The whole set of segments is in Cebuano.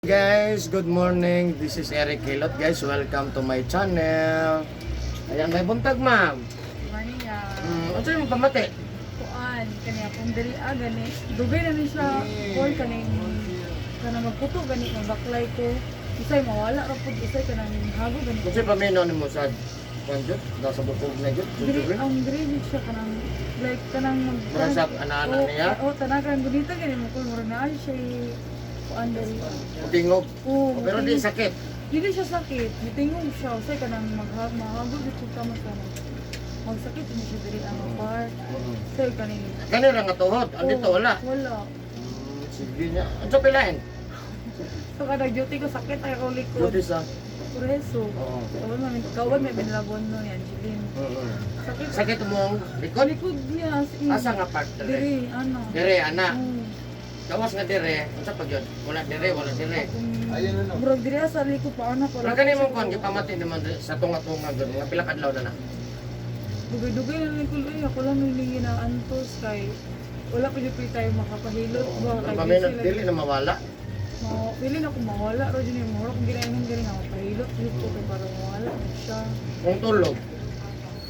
Guys, good morning. This is Eric Hilot, guys. Welcome to my channel. Ayan, may buntag, ma'am. Morning ya. Unsa yung pamati? Kuan kani akong diri ah gani. Dugay na ni siya or kaning kanang magputo gani mabaklay ko. Usay mawala ra pud, usay kanang hago gani. Unsa paminaw nimo sa kuan jud? Nasa bukog na jud. Diri ang diri jud siya kanang like kanang mag Mura sa ana-ana niya? Oh, tanagan bonita gani mo ko mura na siya kuan diri. Tingog. Oh, Pero di sakit. Dili siya sakit. Mitingog siya usay kanang maghago jud siya tama sa magsakit ni siya diri ang part. Usay kaning Kani ra nga tuhod, andito Oh, wala. Wala. Sige niya. Unsa pilain? So kada duty ko sakit ay ako likod. Duty sa. Preso. Oo. Kawan man kawan may binlabon no yan Jeline. Sakit. Sakit mong likod? Likod niya as in. Asa nga part dire? Diri ano. Dire ana. Oo. Gawas nga dire. Unsa pag yun? Wala dire, wala dire. Ayun ano. Murag diri sa likod pa ana Pero kani mong kuan gipamati naman sa tunga-tunga gud mga pila ka adlaw na na. Dugay-dugay na ni kuloy ako lang ni ginaantos kay wala pa jud tayo makapahilot ba Pero kay kami busy lagi. dili na mawala. Ma, pili na kung mawala ro jud ni mura kung ginaingon gani nga mapahilot jud ko kay para mawala jud siya. Kung tulog,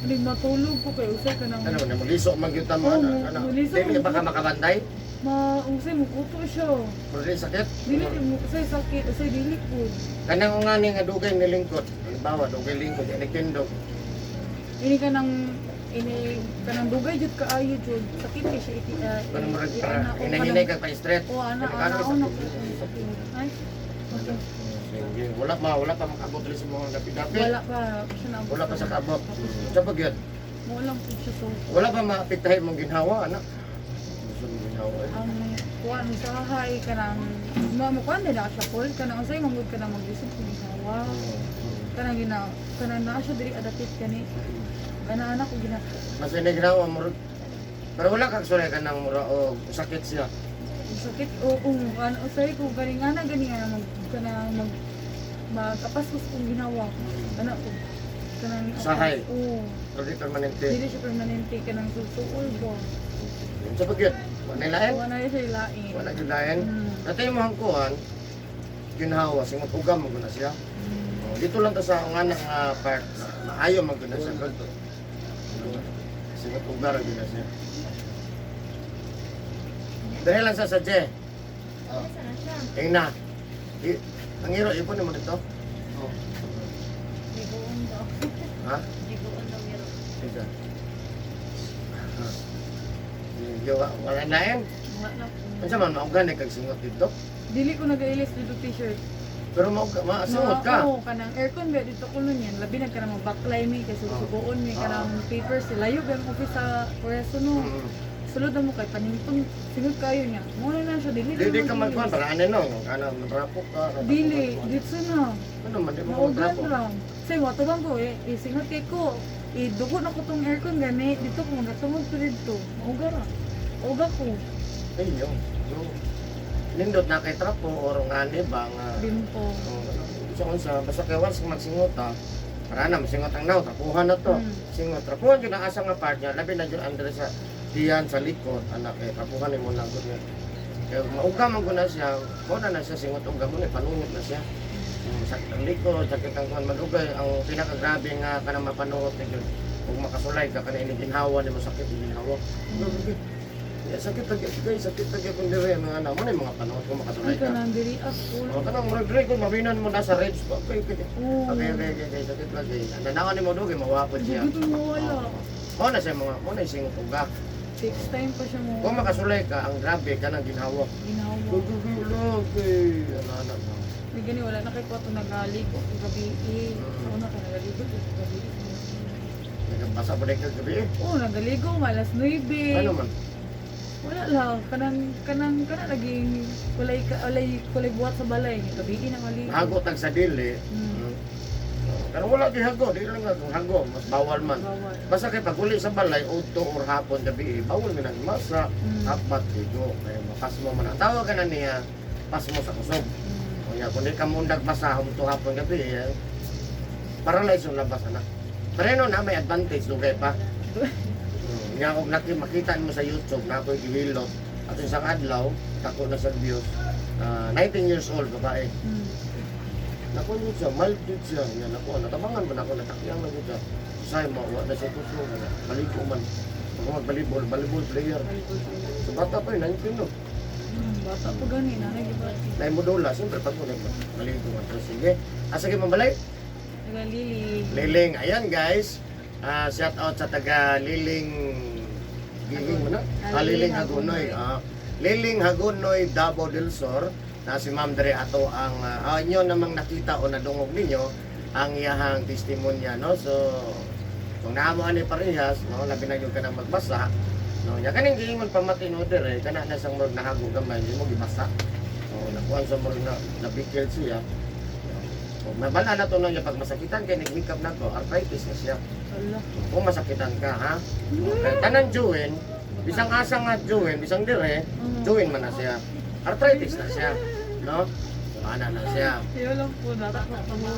Hindi matulog ko kay usay ka nang ano na muliso man gyud ta mo Oo, ana. Ana. muliso Dili man ba ka ko. makabantay? Ma usay mo kuto siya. Pero dili sakit. Dili mo usay sakit, usay dili po. Kanang ngani nga dugay nilingkod. Halimbawa dugay lingkod ini tindog. Ini ka nang ini kanang dugay jud kaayo jud. Sakit kay siya iti Kanang murag ana o hinahinay kag pa-straight. O ana Kanang ana sakit. o na ko sakit. Ay. Okay. Sige, wala pa wala pa makaabot diri sa mga dapi-dapi. Wala pa siya naabot. Wala pa sa kaabot. Sa pag yun. Mo lang po siya so. Wala pa maapektahin mong ginhawa ana. Gusto mong ginhawa eh. Ang kuan usahay kanang ma mo kuan din na siya kol kanang usay manggod kanang maglisod ko ginawa. Kanang gina kanang naa siya diri adapit kani. Kana anak ko gina Mas ini ginawa murag pero wala kang sulay ka ng mura o sakit siya. Sakit o kung ano usay ko gani nga na gani nga mag kanang mag magkapasos kong ginawa ana ko kanang Sahay. Oo. Pero di permanente. Dili siya permanente kanang susuol ba. Sa pag yun, wala lain. Wala na siya ilain. Wala gyud lain. Dati mo ang kuan, ginhawa, singot ugam mo na siya. Oh, dito lang ta sa nga nga part, maayo man gud na siya. Singot uga ra gyud na siya. Dahil lang sa sadye. Oh. Tingna. Ang iro, ipon mo dito. Oh. Gigoon daw. Ha? Gigoon daw iro. Ito. Ha. Yo, wala na yan. Wala na po. Unsa man maugan kag singot dito? Dili ko nagailis dito t-shirt. Pero mauga, masingot ka. Oo, kanang aircon ba dito ko nun yan. Labi na kanang magbaklay mi kay susugoon mi kanang papers. Layo ba ang office sa Preso no. Sulod na mo kay paningtong singot kayo niya. Muna na siya dili. Di di ka na magkuhan mag-ilis. para ano no, kana madrapo ka. Dili, dito na. Ano man di mo Maugan madrapo. lang. Say, watubang ko eh. Isingot kay ko. Idugo na ko tong aircon gani. Dito ko natungod ko dito. Mauga ra. Mauga ko. Ay yo. Yo. Nindot na kay trapo or ngani ba nga. Bimpo. Oh, Unsa unsa basta kay once magsingot ta. Para na masingot ang naw, trapuhan na to. Singot trapuhan jud ang asa nga part niya, labi na jud andre sa diyan sa likod anak kay trapuhan nimo lang gud niya. Kay mauga man gud na siya, mo na na siya singot uga mo ni panuhot na siya. Sakit ang likod, sakit ang kuan madugay, ang pinakagrabe nga kanang mapanuhot ni jud. Kung makasulay ka kana ini ginhawa nimo sakit ini ginhawa. Ya, sakit lagi, guys, sakit lagi kung dire mga anak mo na yung mga panuhot kung makasulay Ay, ka. kanang diri ako. Oh, kanang murag dire kung mabinan mo na sa ribs pa. Okay. Oo. Okay, sakit lagi. Nanawan nimo dugay mawapod siya. Dito mo wala. Mo na siya mga mo na singot uga. Takes time pa siya mo. Kung makasulay ka, ang grabe ka nang ginhawa. Ginawa. Gugugulog eh. Ano ano. Ano. May gani wala na kay kwato nagaligo gabi eh. Sa una ka nagaligo gabi. Nagabasa pa kag gabi eh. Oo, nagaligo malas 9. Ano man? Wala lang kanang kanang kana laging kulay kulay kulay buhat sa balay gabi na maligo. Hago tag sa dili. Pero wala gyud hago, di lang nga hago, mas bawal man. Bawal. Basta kay pag uli sa balay, udto or hapon gabi, eh, bawal man ang masa, apat ligo, kay mapasmo man. Ang tawag ka na niya, pasmo sa kusog. Kunya kung di ka mundag basa humto hapon gabi, eh, paralyze yung labas anak. Pero no, na may advantage dugay pa. Nga kung makita mo sa YouTube na ako'y giwilot at isang adlaw, tako na sa views. 19 years old, babae. Naku yun siya, mild yun siya. Yan ako, natabangan man ako, natakyang na yun siya. Say, mauwa na siya kusog. Maligo man. Ako mag-volleyball, volleyball player. So bata pa yun, 19 no. Bata pa gani, nanay gibati. Dahil mo dula, siyempre pag mo maligo man. So sige. Ah, sige, mabalay. Taga Lili. Liling. Ayan guys. Ah, shout out sa taga Liling Giling mo na? Ah, Liling Hagunoy. Ah, Liling Hagunoy, Davao del Sur. Na si Ma'am Dre ato ang inyo namang nakita o nadungog ninyo ang iyahang testimonya, no? So kung naamo ani parehas, no, labi na gyud ka nang magbasa, no? Nya kaning giingon pamatino dire kana na sang murag nahago gamay, di mo gibasa. So nakuan sa murag na nabikil siya. So, mabala na to no niya pag masakitan kay naghikap na to, arthritis na siya. Ala. Kung masakitan ka, ha? Okay. Tanan Juin, bisang asa nga Juin, bisang dire, Juin man na siya. Arthritis na siya, no? So, ana na siya. Iyo lang po, natakot pa mo.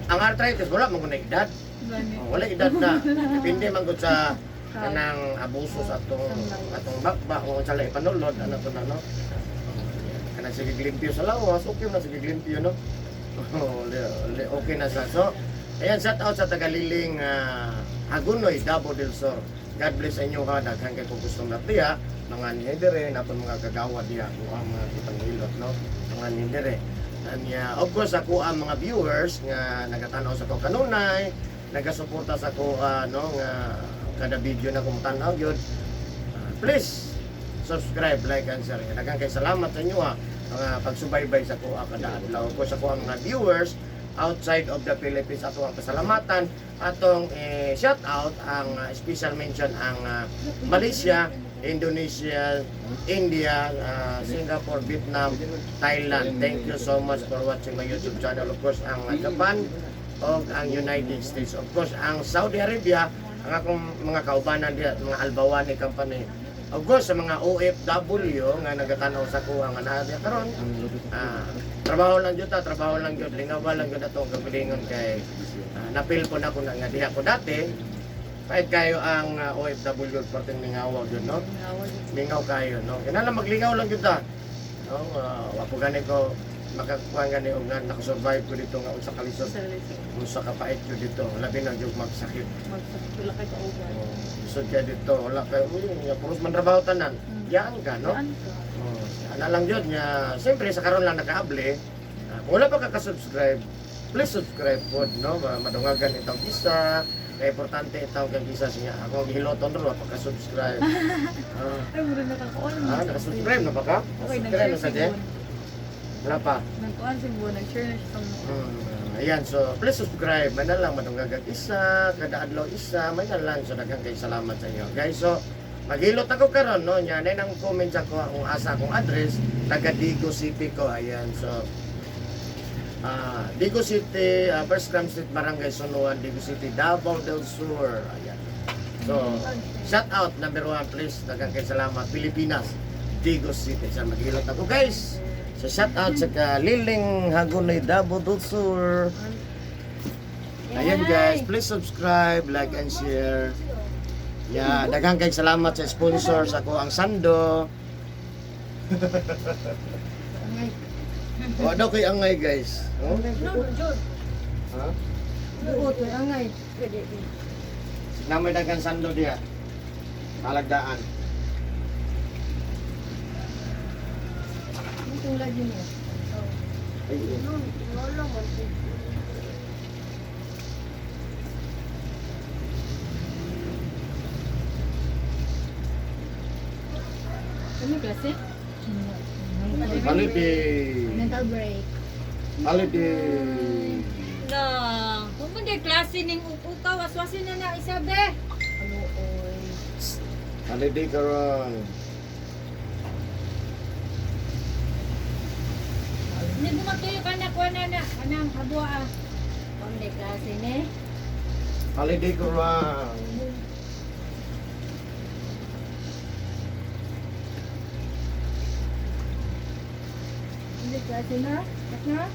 Ang arthritis wala man gud edad. Gani. Oh, wala edad na. Depende man gud sa kanang abuso sa atong atong bakba o sa lahi panulod ano to na, no. Kanang sige limpyo sa lawas, okay na sige limpyo, no. Oh, okay na sa. So, ayan, shout out sa Tagaliling Hagunoy, Davao del Sur. God bless sa inyo ha, daghan kay kung gustong natiya, mga nihidere, napon mga gagawa diya, ako ang mga kitang hilot, no? Mga nihidere. Anya, of course, ako ang mga viewers nga nagatanaw sa ko kanunay, nagasuporta sa ko, no, nga kada video na kong tanaw yun. Please subscribe, like and share. Daghang kay salamat sa inyo ha, mga pagsubaybay sa ko kada adlaw. Of course, ako ang mga viewers outside of the Philippines, ato ang pasalamatan, atong eh, shout out ang special mention ang Malaysia, Indonesia, India, Singapore, Vietnam, Thailand. Thank you so much for watching my YouTube channel. Of course, ang Japan o ang United States. Of course, ang Saudi Arabia, ang akong mga kaubanan diya, mga Albawani company. Of course, sa mga OFW nga nagatanaw sa kuha nga naa diya karon, trabaho lang jud ta, trabaho lang jud, lingaw lang jud atong kagalingon kay napil po na ko na nga diha ko dati. Kahit kayo ang OFW perting lingaw jud, no? Lingaw kayo, no? Kinahanglan maglingaw lang jud ta. No, wa po gani ko makakuha gani og nga nakasurvive ko dito nga unsa kalisod, unsa kapait jud dito, labi na jud magsakit. Magsakit wala kay kauban. Oh, lisod kay dito, wala kay uy, nga puros man trabaho tanan. Yaan ka, no? Saan ka? Oh, ana lang jud nga siyempre sa karon lang nakaabli. Kung wala pa ka ka-subscribe, please subscribe pod, no? Madungagan itong isa. Kaya importante itong kang isa siya. Ako ang gihiloton ro pa ka-subscribe. Ay, mura nakakuan. Naka-subscribe na ba ka? Okay, Subscribe nag-share na sa si je? Buwan. Wala pa. Nagkuan si Buwan, nag-share na siya sa mga. Ayan, so please subscribe. May na lang madungagag isa, kada adlaw isa, may na lang. So daghang kay salamat sa inyo. Guys, so maghilot ako karon, no. Nya nay nang comment sa ko kung asa akong address, taga Digo City ko. Ayan, so Digo City, First Gram Street, Barangay Sunuan, Digo City, Davao del Sur. Ayan. So, shout out number one, please. Daghang kay salamat. Pilipinas, Digo City. So, maghilot ako, guys. So, shout out sa Kaliling Hagunoy, Davao del Sur. Ayan guys, please subscribe, like and share. Yeah, daghang kay salamat sa sponsors ako ang Sando. O daw kay angay guys. Oh? No, Jod. Ha? Buot, may angay. Pwede. Namay daghang sando diha. Talagdaan. Ang tulad yun eh. Ay, oh. No, wala man. Ano klase? Holiday. Mental break. Holiday. Na, kung mo klase ning upukaw, aswasin na na isa be. Ano oy. Holiday karon. Hindi mo matuyo ka na kuha na na kanang habwa ah. Kung di klase ni. Holiday karon. Hindi klase na? Na?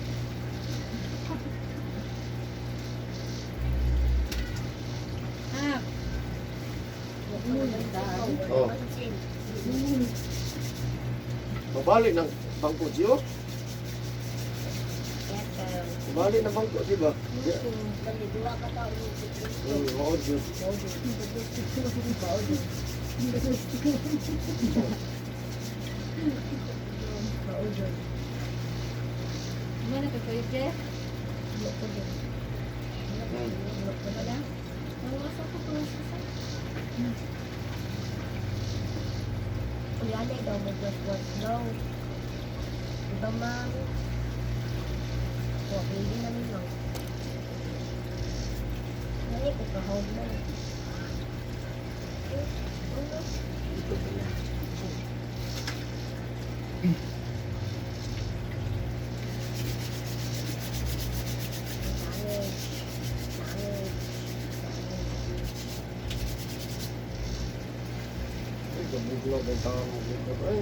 Ah, Oh. Babalik ng bangko Gio. Bali na bangko di ba? Dali, duha ka tao ni Mao jud. Mana ka kayo, Jeff? Wala? Nawasa ko to sa Kulyane daw mo was daw. Diba, ma'am? O, hindi na ninyo. Nani ko kahawag na. Eh, ano? Nangis. Nangis. Nangis. Ay, gabuglo kay tao mo dito. Ay,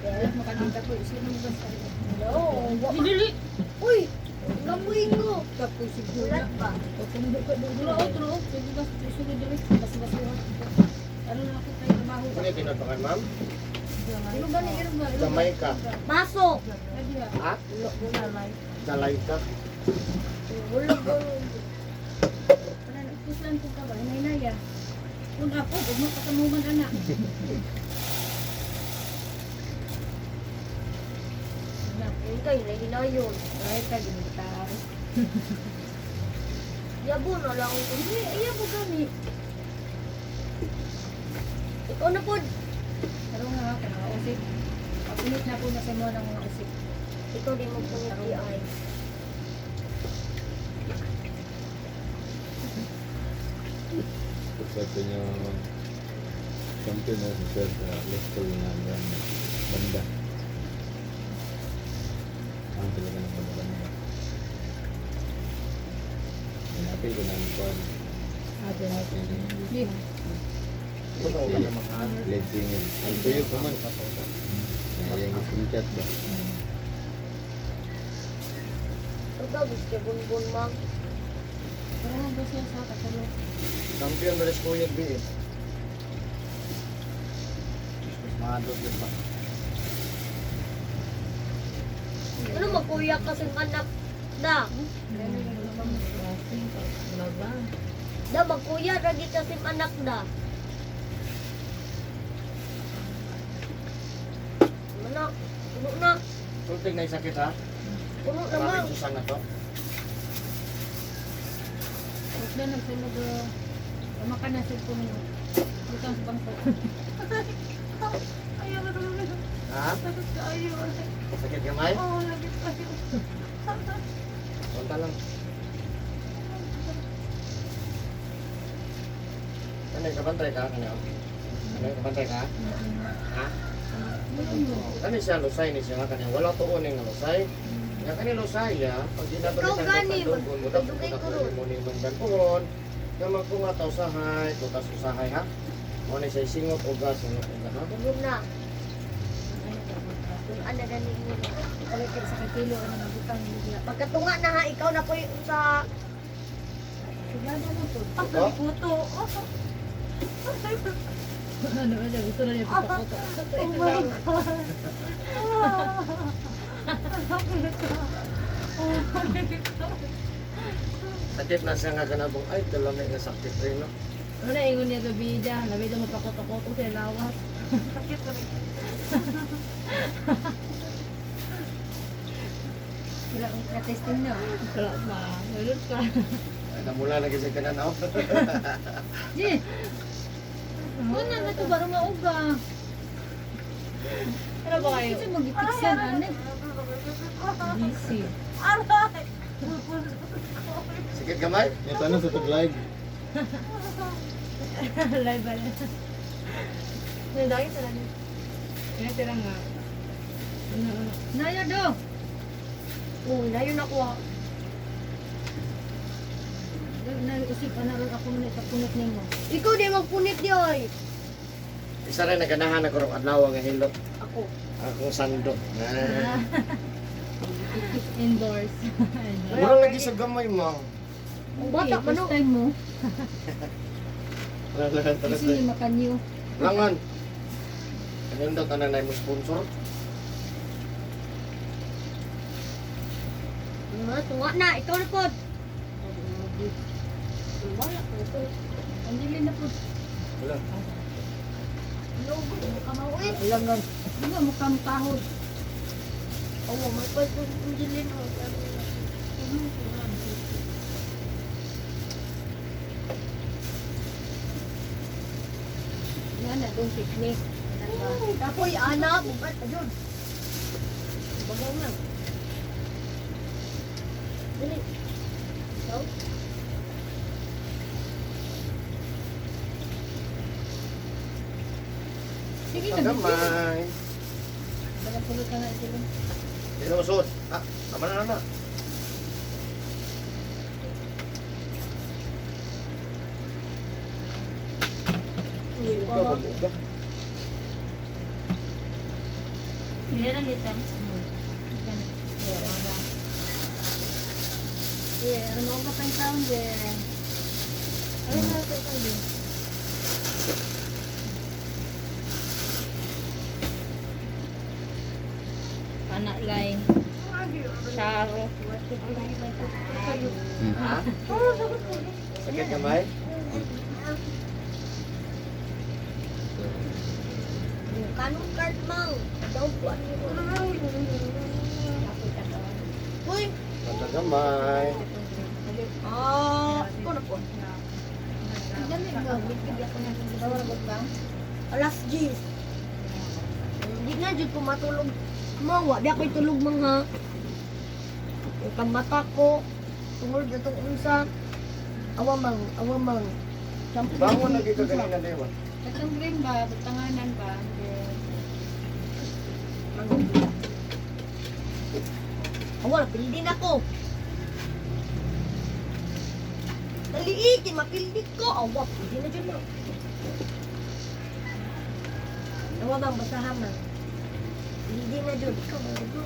Wala makakita ko. Sino mo ba sa No, Dili! Uy! Gamuy ko! Kapoy siguro. Ulat ba? True, true. Pwede ba sulod dili? Basta-basta. Ano na ako kayo trabaho. ano yung tinod pa kay ma'am? Ilo ba ni ilo ba? Jamaica. Pasok! Ha? Jamaica. Wala ba? Kusan ko ka ba? Hinay-naya. Kung ako, huwag mo katamuman anak. Yun kayo, nahinayon. Ay, ka, ginitar. Yabo na lang. Hindi, ayaw ko gani. Ikaw na po. Pero nga, kung usip. Papunit na po na sa mga ng mga usip. Ikaw di mo punit di ay. Sa inyo, champion na si Sir sa Leicester na banda. Ang talaga ng banda. Hanapin ko na ang kuwan. Hindi. Ito ka naman ha. Lead singer. Ang tuyo pa man. Ay, yung screenshot ba? Ikaw, gusto bunbun ma'am. Pero nga ba siya sa katulog? Champion na rin Kuya B eh. Mas mahadot yun ba? Ano magkuya kasi anak da? Da, magkuya lagi kasi anak da. Manak, puno na. Tultig na isakit ha? Puno na ma'am. Maraming susan na to. Huwag na nagsulod. Tama ka na sa puno. Butang sa bangko. Ayaw na talaga. Ha? Sakit kaayo. Sakit gamay? Oo, sakit kaayo. Punta lang. Ano yung kabantay ka? Ano? Ano yung kabantay ka? Ha? Kani siya lusay ni siya kanya wala tuon nga lusay. Nga kani lusay ya, pag di nato Ikaw ni gani, tandong mo dapat magdugay ko ko ron. mo ni manggan puhon. Nga magtunga ta usahay, tutas usahay ha. Mo ni siya singot uga, singot uga ha. Puno na. Ano na ninyo. Ulit kayo sa kilo, ano na butang hindi. Pagkatunga na ha, ikaw na po yung sa... Sigurado mo to. Ito? Puto. Ano ba siya? Gusto na niya puto-puto. Oh my God. Ah. Oh my God. Sakit na siya nga kanabong ay dalami nga sakit rin no. Ano na ingon niya gabi dyan? Labi daw mapakuto-kuto sa lawas. Sakit na rin. Wala akong na-testing na. Wala pa. Meron pa. Ay namula lagi siya kanan oh. Ji! Una na to, baro mauga. Ano ba kayo? Kasi mag-itiksan, ano? Busy. Aray! Sakit gamay? Yung tanong sa tag-live. Live ba na? Nandangin sa lang. Kaya tira nga. Ano, ano. Naya do! Oh, layo na ko ha. Nag-usip ka na rin ako na ipapunot nimo. Ikaw di magpunit di ay. Isa rin naganahan ako rong adlaw nga hilot Ako. akong sando. Ah. Indoors. Mura lagi sa gamay mo. Ang bata man First no. time mo. Langan Kasi ni makanyo. Langan. Ano daw tanan na mo sponsor? Mga tunga na, ikaw na pod. Wala ko ito. Ang dili na po. Wala. Logo, kamaw eh. Langan. Di ba mukhang tahod? Oo, may pwede kong dilin mo. Nga na doon picnic. Kapoy, ana, bukat, ayun. Bagaw na. Dili. Ikaw? Sige na. Bibi. Gamay. Baka pulot ka nga sila. Hindi na masuot. Ah, tama na na. Meron dito. Yeah, ano ka pa yung sound eh. Ano na ito ito? Anak line. Charo. Ha? Sakit gamay? Kanong card, mang? Daw po, ano yun? Uy! Basta gamay. Ah, ikaw na po. Ang dami ba? Bigyan ko na. Tawag ba? Alas 10. Hindi na jud ko matulog. Mawa, di ako'y tulog mga. Yung kamata ko, tungod na itong unsa. Awa mang, awa mang. Shampoo. Bangon lagi ka ganina dewa. Katong green ba? Butanganan ba? Awa, napildi na ko. Naliitin, mapildi ko. Awa, pildi na dyan mo. Awa mang, basahan mang. Pildi na dyan. Ikaw, mga bro.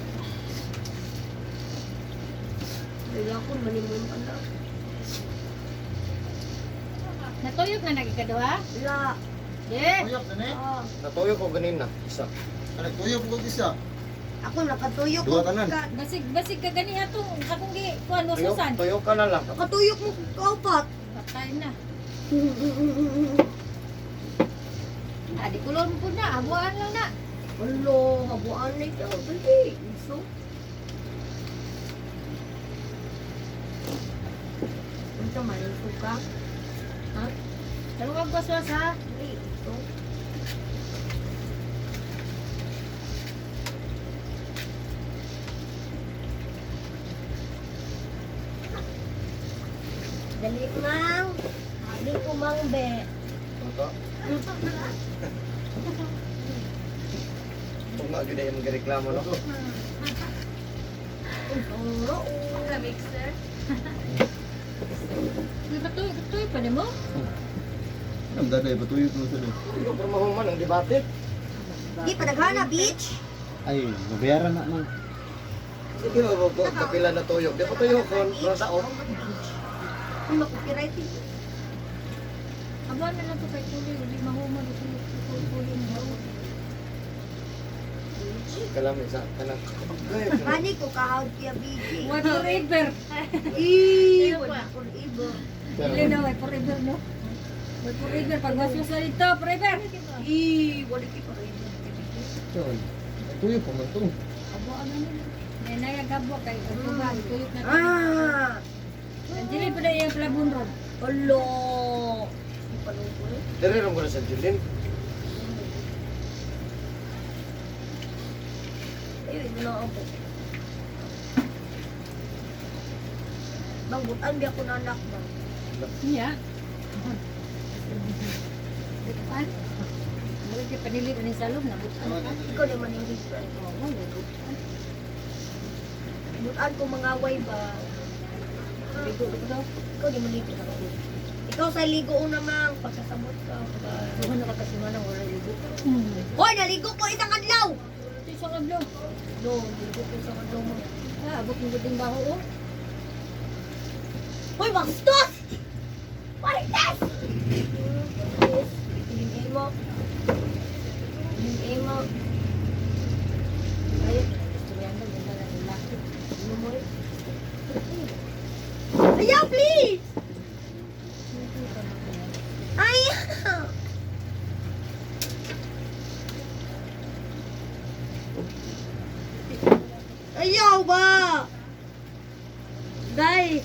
Kaya ako, manimun na. Natuyok na nagikaduha? Wala. Yeah. Tuyok na ni. Ah. Natuyo ko ganina. Isa. Ano, tuyok ko isa. Ako nakatuyok Duha ko tanan. ka. Basig basig ka gani atong akong gi kuan Tuyo, wasusan. tuyo ka na lang. Nakatuyok mo kaupat. Patay na. Ah, di kulon po na, abuan lang na. Alo, habuan na ito. Dali. So, unsa man suka? Ha? Pero wag waswas ha. Dali. So, Dali, mang. Dali ko, mang, be. Toto. Tunga gyud ay magreklamo no. Oo. Sa mixer. Di ba tuyok tuyok pa nimo? Ang daday, patuyok mo sa Tuyo pero mahuman ang debate. Di, padaghana, bitch. Ay, mabayaran na man. Sige mo ko kapila na tuyo. Di ko tuyo kon pero sa Uy, makopyright eh. Abuan na lang to kay tuloy, di mahuman tuyok tuloy mo. Kalami sa kanang. Pani ko kahawd kaya BG. Why forever? Ih, wala forever. Dili na why forever no. Why forever pag waswas na dito, forever. Ih, wala ki forever. Tuyo pa man to. Abuan na nila. May nagagabo kay tuba, tuyok na. Ah! Dili pa na iyang plabon ron. Alo! Di pa nung ko eh. Dire ron ko na sa Julin. Ayun, ito na ako. Banggutan, di ako nanak ba? Niya. Butan. Mura kay panilit ani salom na butan ka. Ikaw naman yung friend. Oo, butan. Butan ko mga way ba? Ligo ko daw. Ikaw di man ligo na ako. Ikaw sa ligo una mang pagkasabot ka. Duha na ka kasi manang wala ligo. Hoy, naligo ko isang adlaw! Ito isang adlaw. No, naligo ko isang adlaw mo. Ah, abot mo guding baho oh. Hoy, bastos! Marites! Hindi mo. Hindi mo. Ay, Estudyante, ganda na lalaki. ano mo eh? Ayaw, please! Ayaw! Ayaw ba? Day!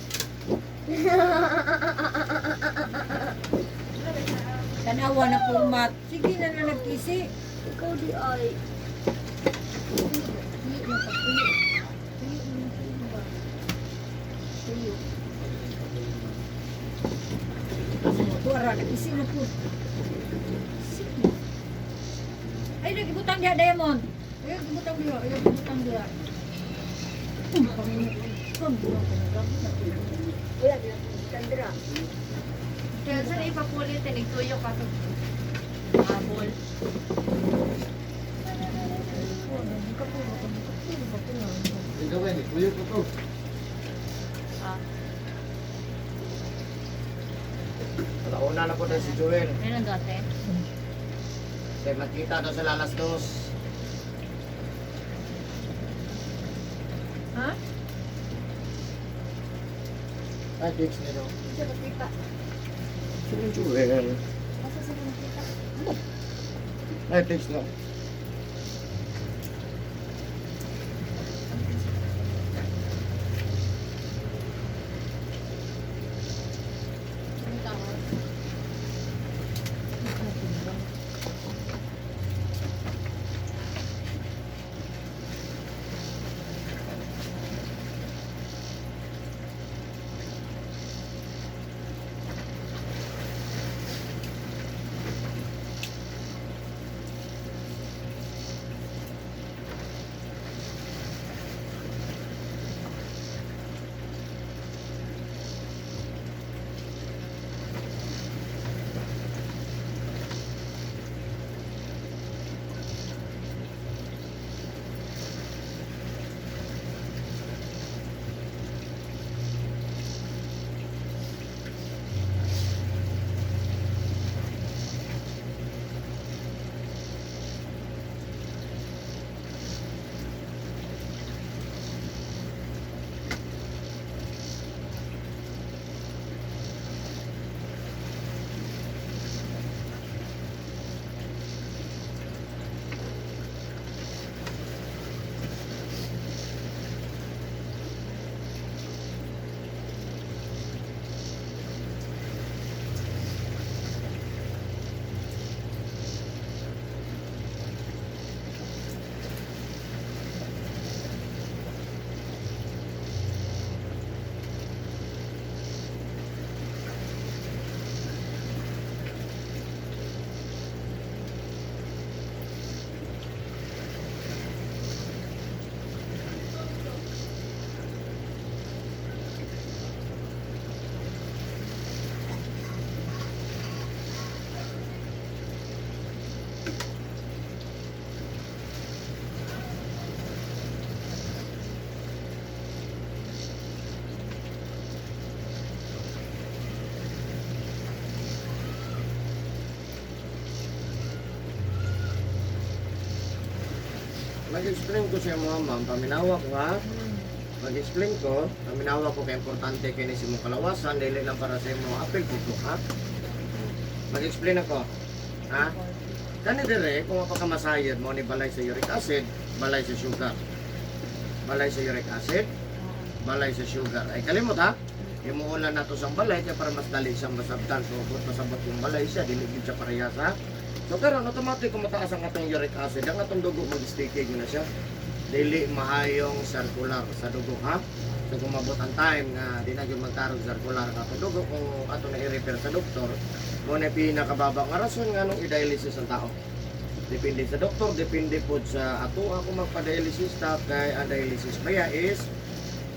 Tanawa na format. Sige na na nagkisi. Ikaw di ay. Tuara, nagkisi na po. Sige. Ay, nagibutang diha, Diamond. Ay, nagibutang diha. Ay, nagibutang diha. Wala, di na Sandra. Kaya saan ipapulit, tinigtuyo ka sa habol. Ikaw eh, tuyo ko to. Ah, Alauna na po tayo si Joel. meron dati. Kaya magkita daw sila alas 2. Ha? Ay, fix nila. Hindi siya nakita. Sino yung Joel? Asa sila nakita? Ay, fix na. Ang tao. Mag-explain ko sa mga ma'am, paminawa ko ha. Mag-explain ko, paminawa ko kay importante kini sa imong kalawasan, dili lang para sa imong apil ko ha. Mag-explain ako. Ha? Kani dire kung mapakamasayod mo ni balay sa uric acid, balay sa sugar. Balay sa uric acid, balay sa sugar. Ay kalimot ha. Imuulan nato sang balay kay para mas dali siyang masabtan. So kung masabot yung balay siya, dili gyud siya parehas ha. So karon automatic kung mataas ang atong uric acid, ang atong dugo mag-sticky na siya. Dili mahayong circular sa dugo ha. So kung mabot ang time nga di na gyud magtarog circular ang atong dugo kung ato na i-refer sa doktor, mo na pinakababa nga rason nga nung i-dialysis ang tao. Depende sa doktor, depende po sa ato ako magpa-dialysis ta kay ang dialysis baya is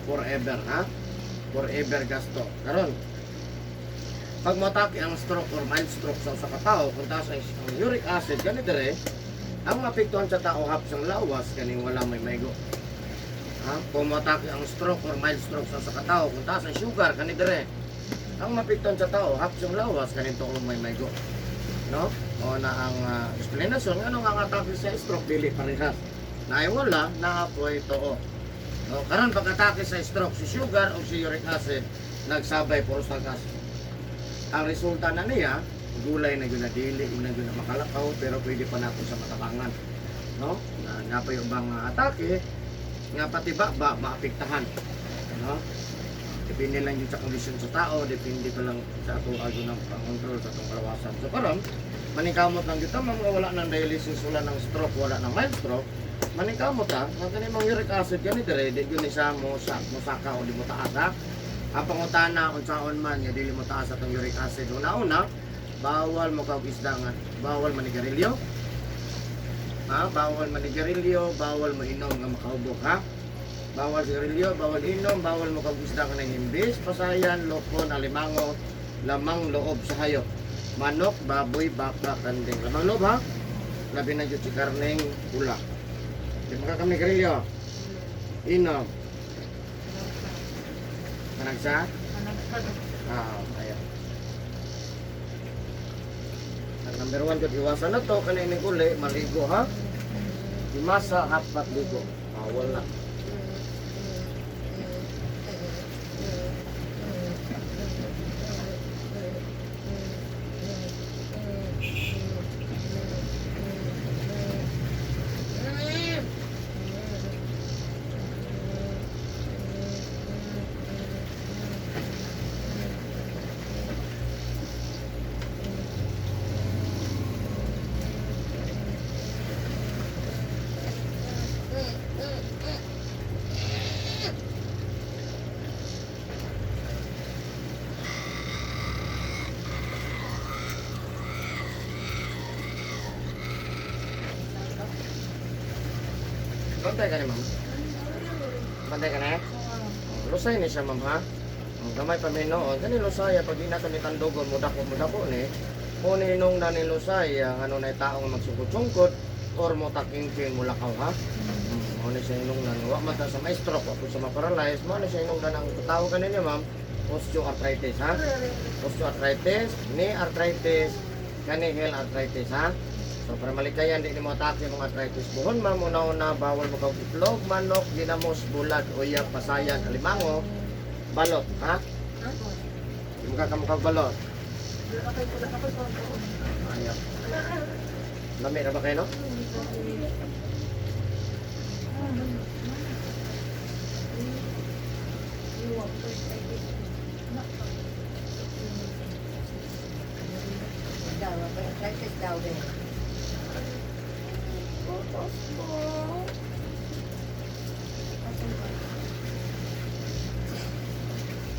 forever ha. Forever gasto. Karon, pag matake ang stroke or mild stroke sa usa ka tawo, kung taas ang uric acid gani dire, ang maapektuhan sa tao hap sang lawas kaning wala may maigo. Ha? Kung matake ang stroke or mild stroke sa usa ka tawo, kung taas ang sugar kani dire, Ang mapikton sa tao, hapsong yung lawas, kanin tuong may maigo. No? O na ang explanation, ano nga ang atake sa stroke, dili parehas. Na ay wala, naapoy too. No, karon pagkatake sa stroke si sugar o si uric acid, nagsabay puro sa gas. Ang resulta na niya, gulay na yun na dili, na yun na makalakaw, pero pwede pa nato sa matabangan. No? Na napay ubang atake, nga pati ba, ba maapektahan. No? Depende lang yun sa kondisyon sa tao, depende pa lang sa ato agyo ng pangontrol sa atong kalawasan. So karon, maningkamot lang kita, ma'am, nga wala ng dialysis, wala ng stroke, wala ng mild stroke, maningkamot ha, nga kani mang uric acid gani dire, di gyud ni siya mo sa mo saka o di mo taas ha. Ang pangutana unsaon man nga dili mo taas atong uric acid. Una-una, bawal mo kag isda nga, bawal manigarilyo. Ha, bawal manigarilyo, bawal mo inom nga makahubog ha. Bawal sigarilyo, bawal inom, bawal mo kag isda nga himbis, pasayan, lokon, alimango, lamang loob sa hayop. Manok, baboy, baka, kanding. Lamang loob ha. Labi na jud si karneng pula. Di mo ka garilyo. Inom. Managsa? Ah, ayan. Ang number one, jud iwasan na to, kanina uli, maligo ha. Imasa, hapat ligo. Bawal na. Bantay ka ni ma'am. Bantay ka na eh. Lusay ni siya ma'am ha. Ang gamay pa may noon. Kani lusay, pag di nato ni tandugon, mudako mudako ni. Kuni nung na ni lusay, ang ano na tao nga magsungkot-sungkot, or mo takingkin mo lakaw ha. Mo ni siya inong nan. Wa man ta sa maestro, wa po sa ma-paralyze. Mo ni siya inong nan ang tawag kanina ma'am, osteoarthritis ha. Osteoarthritis, knee arthritis, kani heel arthritis ha. So para malikayan di nimo atake mga arthritis buhon ma'am, una-una bawal mo kag itlog, manok, ginamos, bulad, uyab, pasayan, alimango, balot ha. Di mo kakamukha balot. Ayaw. Lami na ba kayo no? Daw, arthritis daw din. Butos po.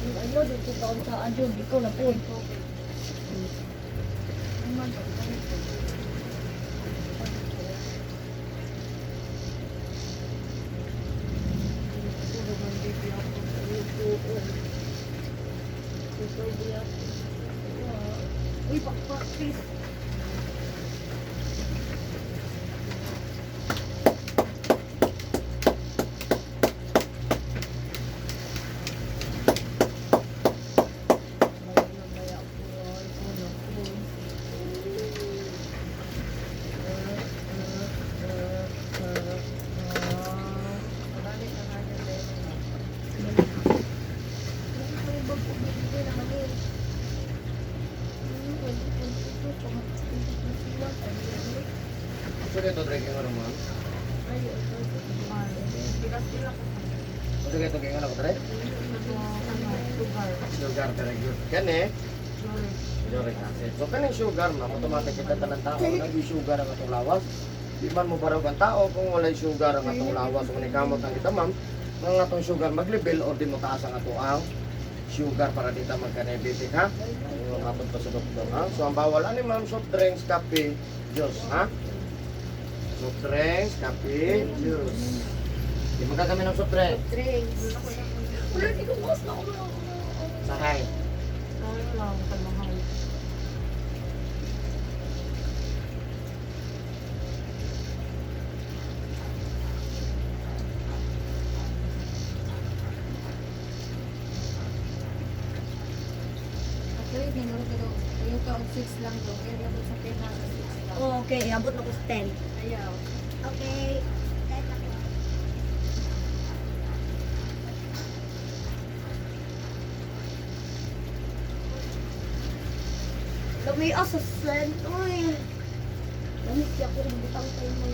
Ano, dito taon sa adyo, di ko na po. Uy, pakpak, please. So dito drinking ano ma'am? So dito drinking ano ko dre? Sugar, very good. Kani? Uric acid. So kaning sugar ma'am, automatic kita tanan tao nag-sugar ang atong lawas. Di man mo barog ang tao kung walay sugar ang atong lawas. Kung nikamot ang kita ma'am, ang atong sugar maglibel or di mo taas ang ato ang sugar para di ta magka-diabetic ha. So mapod pa sa doktor ha. So ang bawal ani ma'am, soft drinks, kape, juice ha. Soft drinks, kape, juice. Di magkakami ng soft drink. Drinks. Wala, di ko mas na ako. Sahay. Sorry lang, kalmahal. og 6 lang do. Kaya iabot sa 10 na sa 6 lang. Oh, okay, iabot na ko sa 10. Ayaw. Okay. 10 ako. Lami sa sen. Uy. Lami siya ko kung butang tayo mo.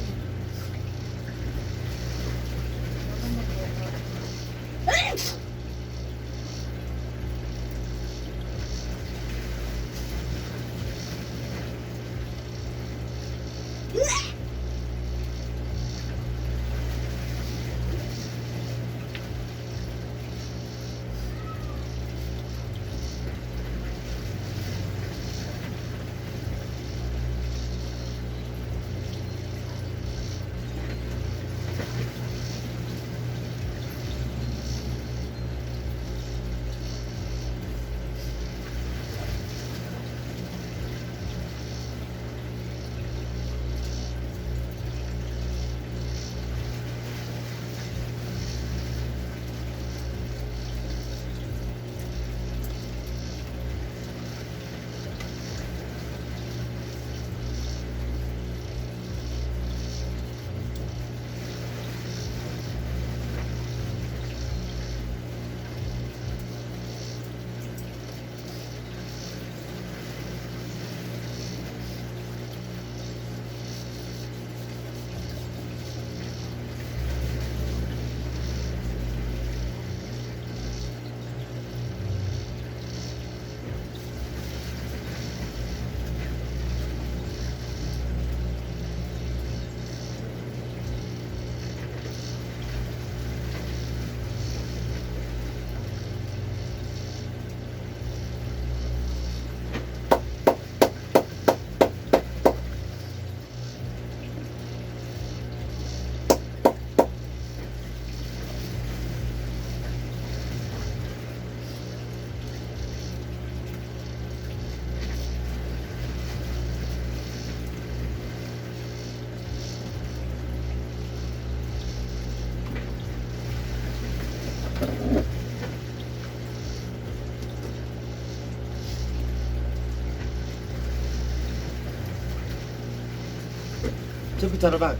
Jupiter bag.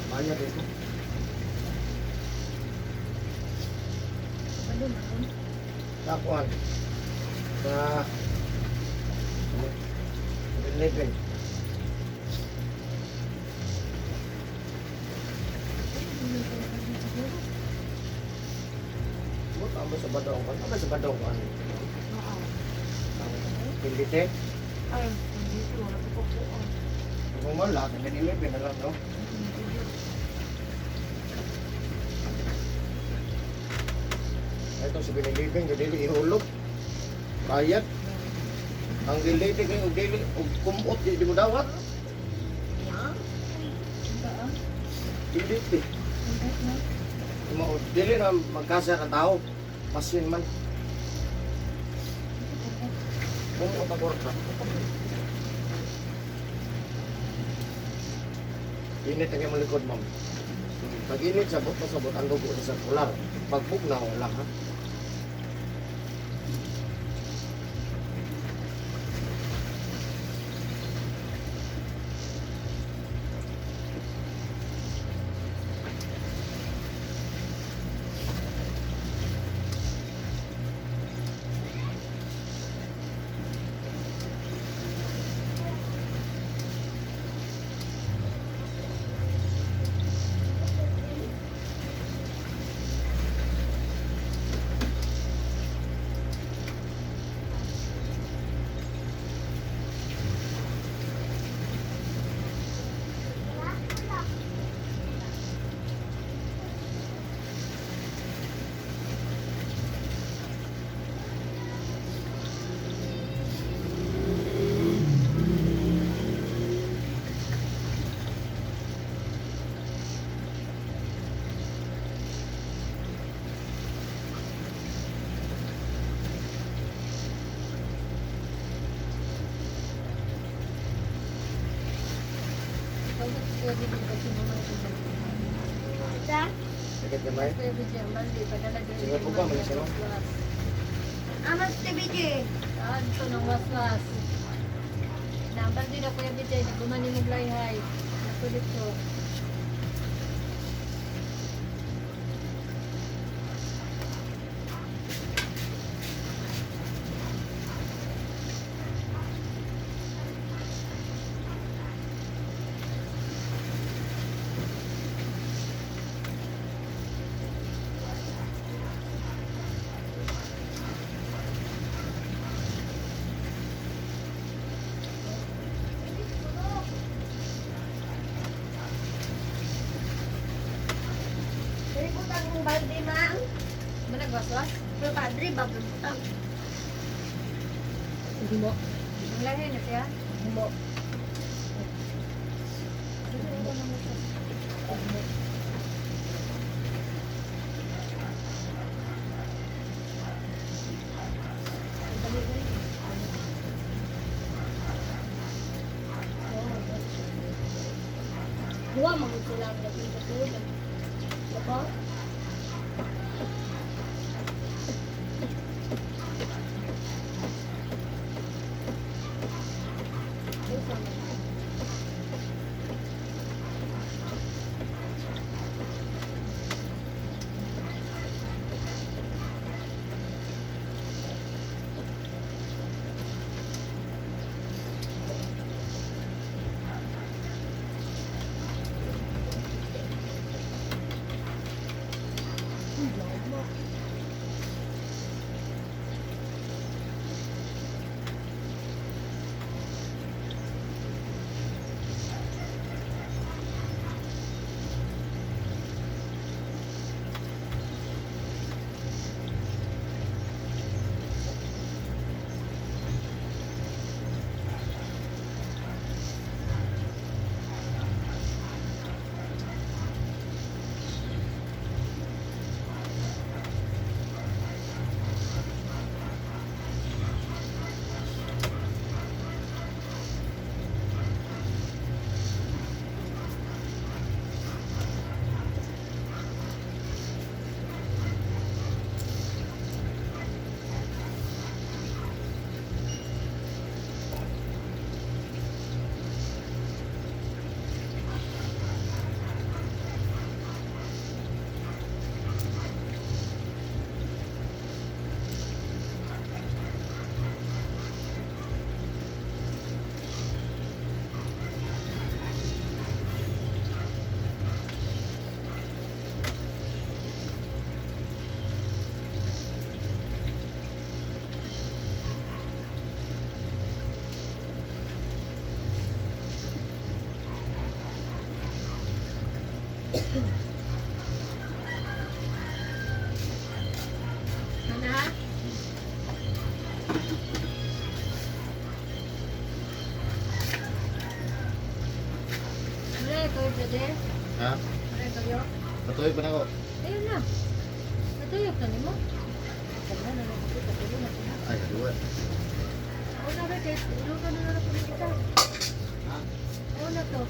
Banyak itu. Takuan. Sa 11. Buta ba sa badong kan? Ba sa badong kan? Pindite. Ay, hindi wala ko po. Kung wala, 11 na lang, no? Ito sa binilibing, dili ihulog. Bayad. Ang dili kay og dili og kumot di, di mo dawat. Dili di. Mao dili na magkasa ka tao. Pasin man. Kumot ang kwarta. Init ang imong likod, ma'am. Pag init sa buto sa ang dugo sa sirkular. Pag pugnaw, wala ha. Kuya Bidyo kasi mo man ito. Sa? Sakit gamay. Kuya Bidyo, ang balde, padala diri. Sige po ba, may isa, no? Amas TBJ. Saan to ng waswas? Na ang balde na Kuya Bidyo, nagumani mo layhay. Naku dito. Dali butang ang balde, ma'am. Managwaswas? Pero padre, babutang. Hindi mo. Ang lahi na siya? Hindi mo. Duwa, mga sila ang naging katulad. Diba? Ano? Ano ito, Jode? Ha? Ano ito, yo? Patuloy pa na ako. Ayun na. Natuyok na nimo. Wala na lang ako, patuloy na sila. Ay, kaduwa. Oo na ba, kahit iluto na lang ako kita. Ha? Oo na to.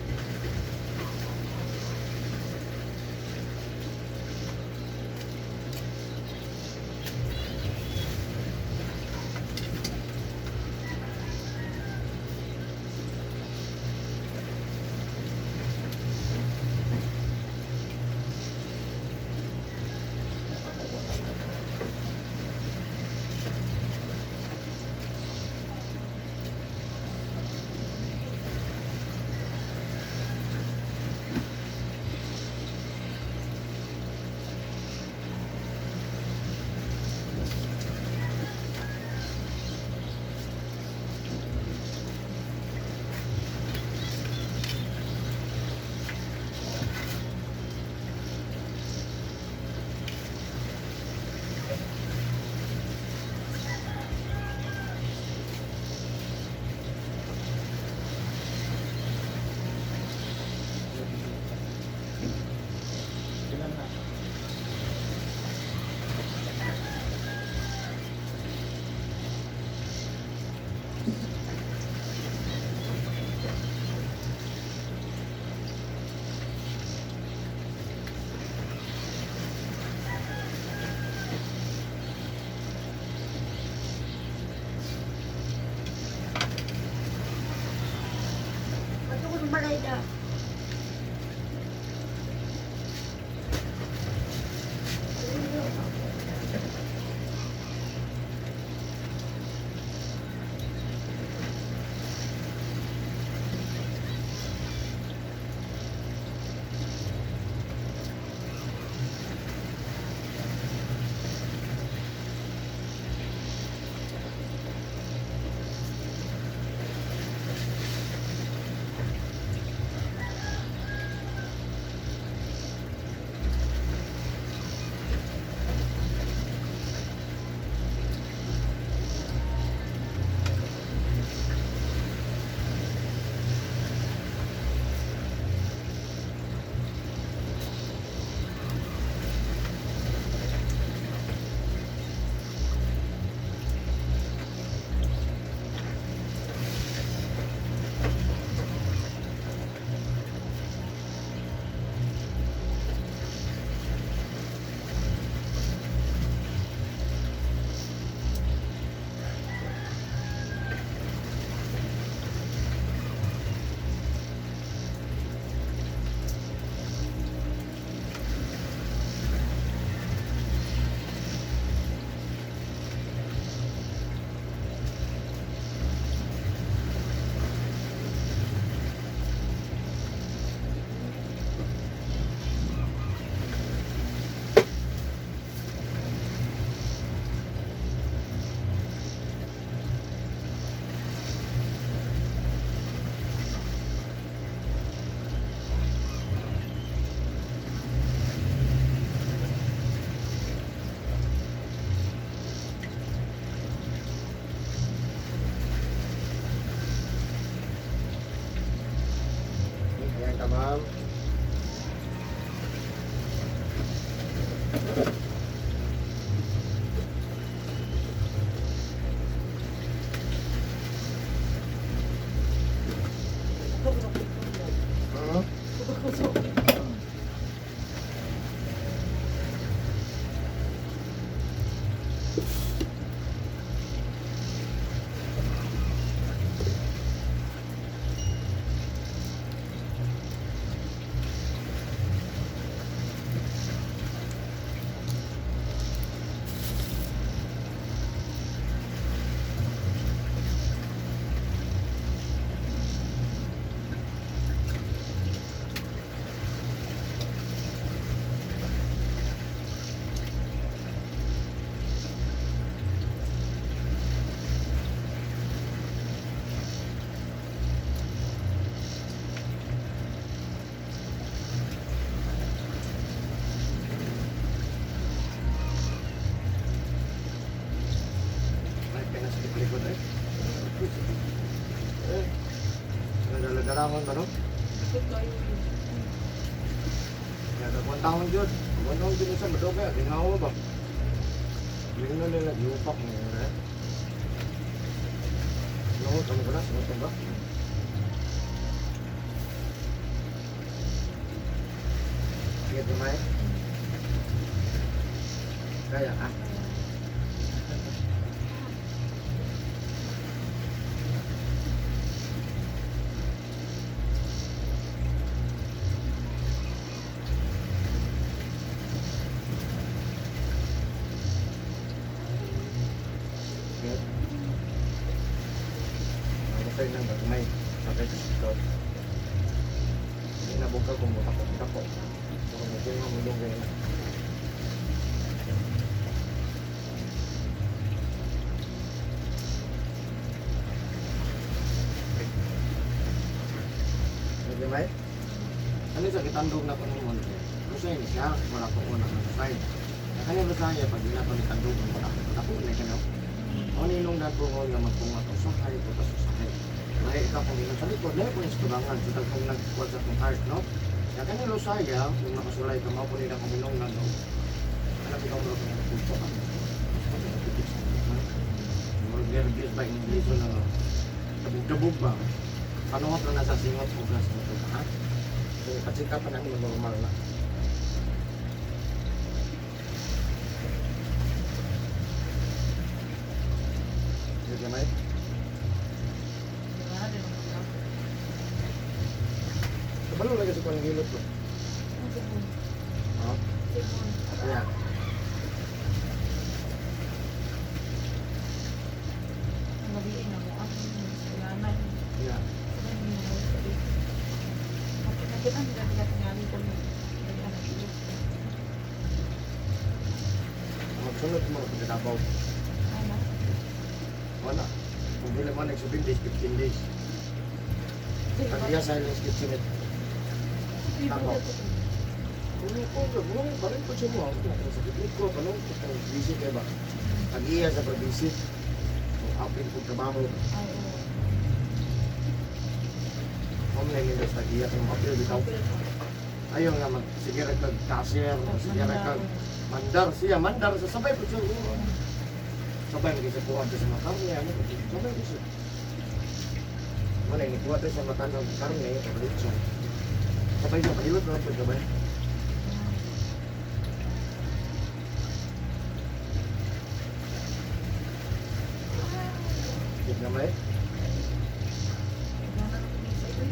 Kwantaon ba no? Ikot kayo. Kaya kwantaon jud. Kwantaon jud sa madugay, ginhawa ba? Hindi na nila giupak mo eh. No, tamo ko na, sunod ba? Sige, tumay. Kaya ka? Good. Okay lang ba? Tumay. Okay, ito. Hindi na buka kung mutakot-takot. Pero medyo mamulong kayo na. Medyo may? Ano sa kitandog na ko ng monte? Lusay ni siya, wala ko una ng lusay. Kanya lusay, pag di na ko ni tandog, wala ko tako na kano. O ninong na ko nga magpunga ko usahay, butas usahay. May ikaw kung ginon sa likod, layo ko yung tubangan, sa tagpong nagkuha sa akong heart, no? Kaya kanya lusay, ha, kung nakasulay ka, mao po nila kuminong na, no? Alam ikaw mo rin nagpupo ka. Murag nervous ba, English na dabog-dabog ba? Panuot na nasa singot o gas mo ito, ha? So, patsika pa namin normal na. Sige, may. Kabalo lagi sa kuwan gilot ko. Ha? Yeah. Ang gabi na mo. Ang nanay. Yeah. Nakita ang tingali ko. Magsunod mo sa Davao. Ano? Wala. Kung dili mo next 7 days, 15 days. Pag iya silence kitchen it. Ako. Kung ko, kung parang ko siya mo, ako na sa ko, kanong ko busy kay ba? Pag iya sa busy. Kung apil ko trabaho, Ay, oo. kung na nila sa iya kung apil bitaw. Ayaw nga mag sige ra kag cashier, sige ra kag mandar siya, mandar sa sabay po siya. Sabay lagi sa kuha sa mga karne, ano, sabay po siya. Wala, ini kuha sa mata ng karne, o lechon. Sabay siya, mahilot na po, sabay. Sige gamay.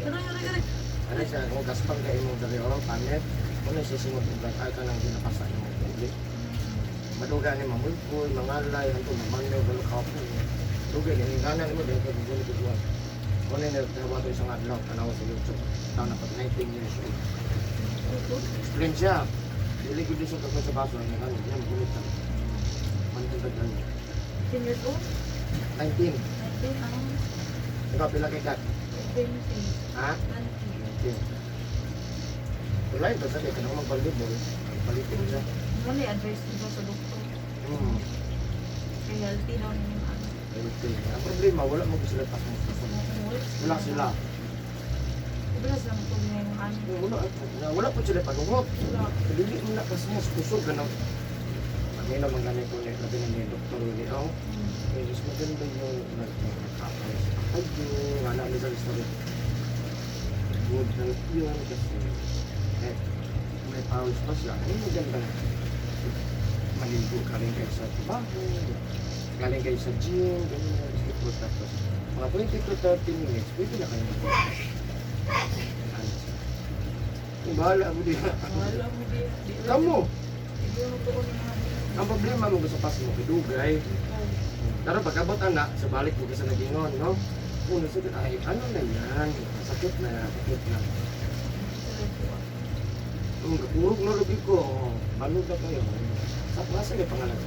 Aray, aray, aray. Ano siya, kung gaspang ka imong dali o panit, kung siya singot og ay ka nang ginapasa imong tubig. Maduga ni mamulpoy, mangalay, hantong mamanyo, galo kapo. Dugay ni gana nimo dahil kay gugulo guguan. Kung ni nagtrabaho isang adlaw tanaw sa YouTube. Taon na pag 19 years old. Explain siya. Dili gud siya tungkol sa baso niya kan niya magulit ka. Mantag ano. 10 years old? 19. 19, ano? Ikaw pila kay kat? 20. Ha? 20. 19. Wala ito sa kay kanang magbalibol. Palitin siya. Wala advice dito sa doktor. Kaya healthy daw ninyo ano. Healthy. Ang problema, wala mo sila pasmos. Wala sila. Wala sila matulog ngayong ano. Wala, wala po sila pagungot. Wala. Dili mo na pasmos, kusog ka na. Kami naman ganito ni labi na ni Dr. Willie Ong. Eh, mas maganda yung nagkakapos. Ay, yung anak ni sa story. Good health yun kasi eh, may powers pa siya. Ay, maganda. Maligo ka rin kayo sa trabaho. Galing kayo sa gym, ganyan. Tapos, tapos, mga 20 to 30 minutes, pwede na kayo mag. Ano siya? Kung bahala mo din. Wala mo di. Kamu, Hindi mo tuon yung mga ang problema mo sa pas mo, kidugay. Pero pagkabot anak, sa balik mo sa nagingon, no? Una sa ay, ano na yan? Sakit na, sakit na. Ang gapurog na lagi ko, balog na kayo. Sa klase may pangalan.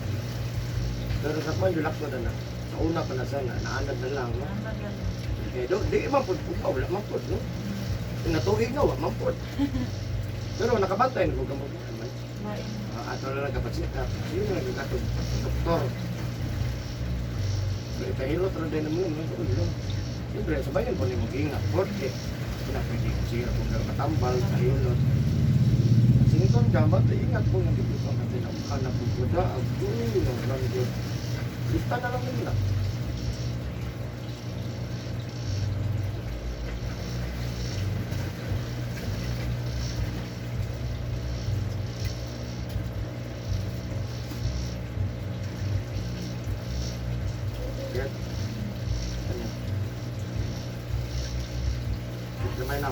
Pero sa kwan, yulak ko na na. Sa una pa na sana, naanad na lang, no? Okay, do, di man pud kuha, wala man pud, no? Natuig na, wala man pud. Pero nakabantay na ko gamot man. Ato na lang kapag-check up. Yun na lang katong doktor. Pero kahilot ra din naman, no? Ulo. Siyempre, sabayan po ni mag-ingat. Porque, Na pwede ko siya kung pero katambal, kahilot. Singiton ka, ba't ingat po ng dito ang katin ang kanap po po da, ang ang grandyo. Lista na lang nila. Get? Ano? Gamay na.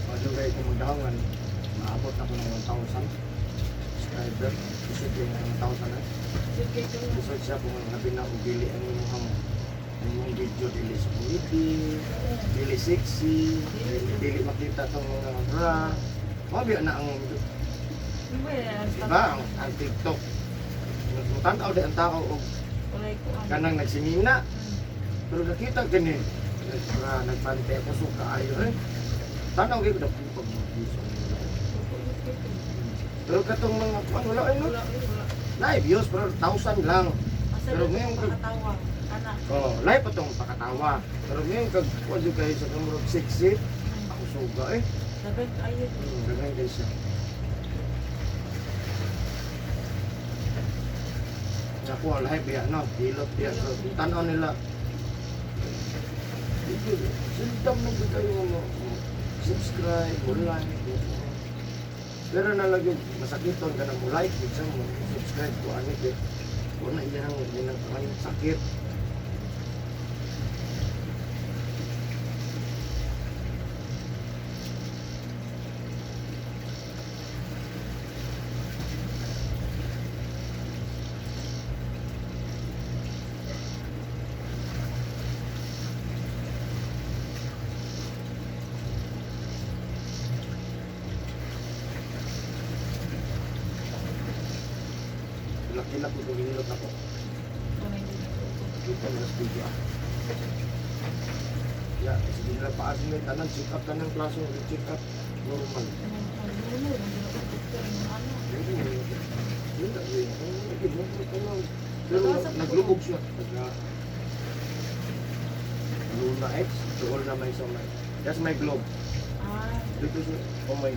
Madugay kung magdaongan, maabot ako ng 1,000 subscriber. Isip yung 1,000 na. Lisod siya kung labi na og dili ang imong video dili sa committee, dili sexy, dili makita tong mga bra. Mabi na ang diba ang TikTok. Mutan-aw di ang tao og kanang nagsimina. Pero nakita gani nagbra, nagpante ako so kaayo eh. Tanaw gyud ko pag mag-views. Pero katong mga kuan wala ay no. Live views pero 1,000 lang. Pero ngayon Pakatawa. Anak. Oh, live pa tong pakatawa. Pero ngayon kag kuan jud kayo sa number 6 ako suga eh. Dapat ayun. Ganyan kayo siya. Naku, ang live yan, no? Hilot yan. So, tanaw nila. Sildam na ba kayo mo subscribe, mo like, mo. Pero nalagay, masakiton ka na mo like, minsan mo subscribe ko, ano eh. Kung na iyan ang sakit. Laki-laki ko hilot ako. Kita mo sa video ah. Ya, sige nila paas nila tanan check up tanang klaso check up normal. Pero naglubog siya. Taga Luna X, tuol na may sa may. That's my globe. Ah. Dito siya, oh my.